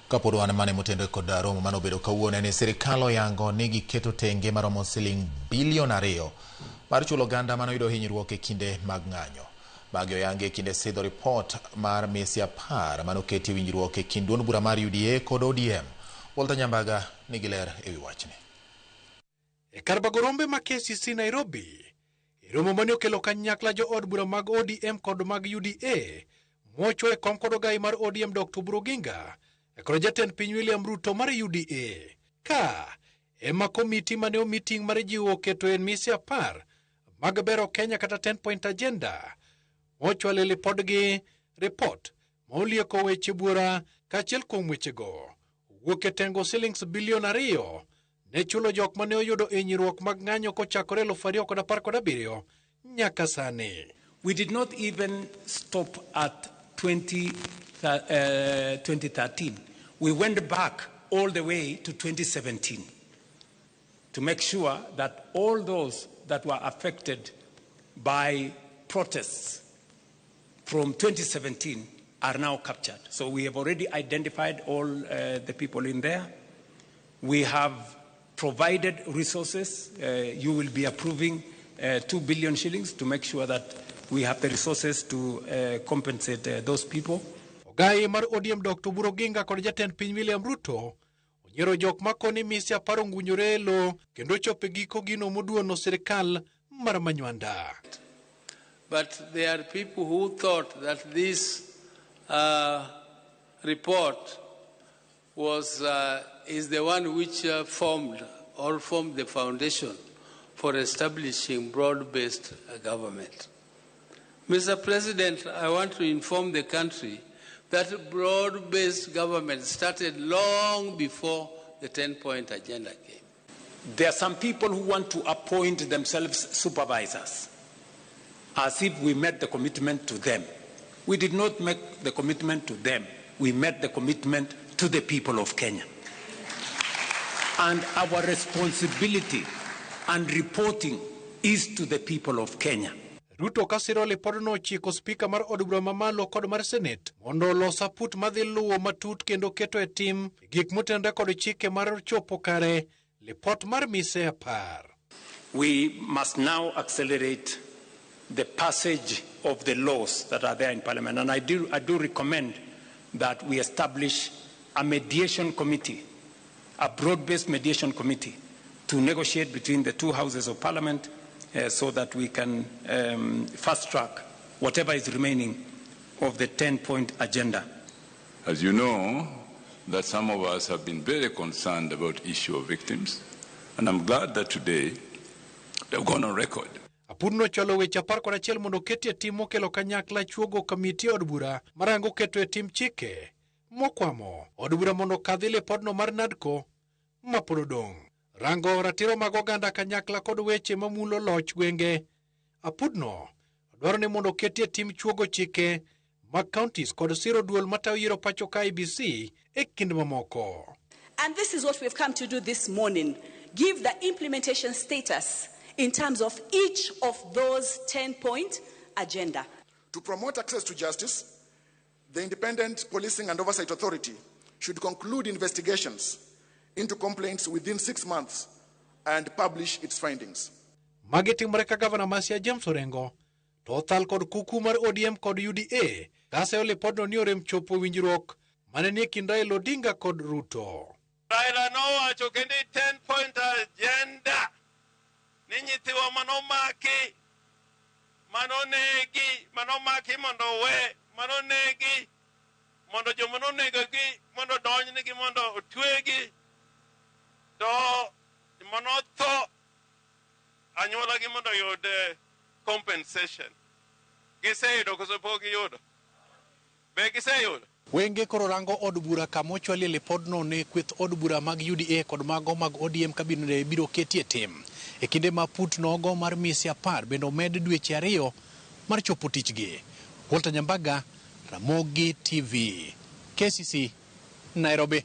Kapod wan mane motenore kod romo mane obedo kawuono ni sirikal oyango ni giketo tenge maromo siling bilion 2 mar chulo oganda mane oyudo hinyruok e kinde mag ng'anyo. Magi oyangi e kinde sidho ripot mar mise 10 mane oketie winjruok e kind duond bura mar UDA kod ODM. Walter Nyambaga nigi ler ewi wachni. E kar bago rombe ma KCC Nairobi, e romo mane okelo kanyakla jo od bura mag ODM kod mag UDA, mochwo e kom kod ogai mar ODM Dr. Oburu Oginga, kod jatend piny William Ruto mar UDA. Ka ema komiti mane omi ting' mar jiwo keto e mise 10 mag bero Kenya kata 10 point agenda, mochwalo lipodgi ripot ma olieko weche buora kaachiel kuom wechego owuok e tengo silings bilion 2 ne chulo jok mane oyudo hinyruok mag ng'anyo kochakore 2017 nyaka sani. We did not even stop at 2013. We went back all the way to 2017 to make sure that all those that were affected by protests from 2017 are now captured. So we have already identified all the people in there. We have provided resources. You will be approving 2 billion shillings to make sure that we have the resources to compensate those people. Ogai mar ODM Dr. Oburu Oginga kod jatend piny William Ruto onyiero jok makoni mise 10 ongunyore e lowo kendo chopo e giko gino moduono sirikal mar Manywanda. But there are people who thought that this report is the one which formed or formed the foundation for establishing broad-based government. Mr. President, I want to inform the country that broad-based government started long before the 10-point agenda came. There are some people who want to appoint themselves supervisors, as if we made the commitment to them. We did not make the commitment to them. We made the commitment to the people of Kenya. And our responsibility and reporting is to the people of Kenya. Ruto kasiro lipodno ochiko spika mar od bura mamalo kod mar Senate mondo olos aput madhi luwo matut kendo keto e tim gik motenore kod chike mar chopo kare lipot mar mise 10. We must now accelerate the passage of the laws that are there in Parliament, and I do recommend that we establish a mediation committee, a broad-based mediation committee, to negotiate between the two houses of Parliament so that we can fast-track whatever is remaining of the 10-point agenda. As you know, that some of us have been very concerned about issue of victims, and I'm glad that today they've gone on record. Apudno chwalo weche 11 mondo oketie tim mokelo kanyakla chuogo kamiti e od bura marango keto e tim chike mokwamo od bura mondo okadhi lipodno mar NADCO mapod odong'. Rango ratiro mag oganda kanyakla kod weche mamulo loch gwenge. Apudno dwaro ni mondo oketie tim chuogo chike mag counties kod siro duol matayo yiero pacho ka IEBC e kind mamoko. And this is what we've come to do this morning. Give the implementation status in terms of each of those 10-point agenda. To promote access to justice, the Independent Policing and Oversight Authority should conclude investigations into complaints within 6 months and publish its findings. Magi timore ka gavana ma Siaya James Orengo to othal kod kuku mar ODM kod UDA kaseyo lipodno ni orem chopo winjruok mane nie kind Raila Odinga kod Ruto. Raila nowacho kendo i 10-point agenda ni nyithiwa manomaki, manonegi, manomaki mondo owe, manonegi mondo joma nonegogi mondo odonjnegi mondo otwegi, to manotho anyuolagi mondo oyud compensation. Giseyudo koso pok giyudo? Be giseyudo? Wenge koro rango od bura kama ochwalie lipodno ne kweth od bura mag UDA kod mago mag ODM kabinde biro ketie tim. E kinde ma put nogo mar mise 10 bende omed dweche 2 mar chopo tichgi. Walter Nyambaga, Ramogi TV, KCC, Nairobi.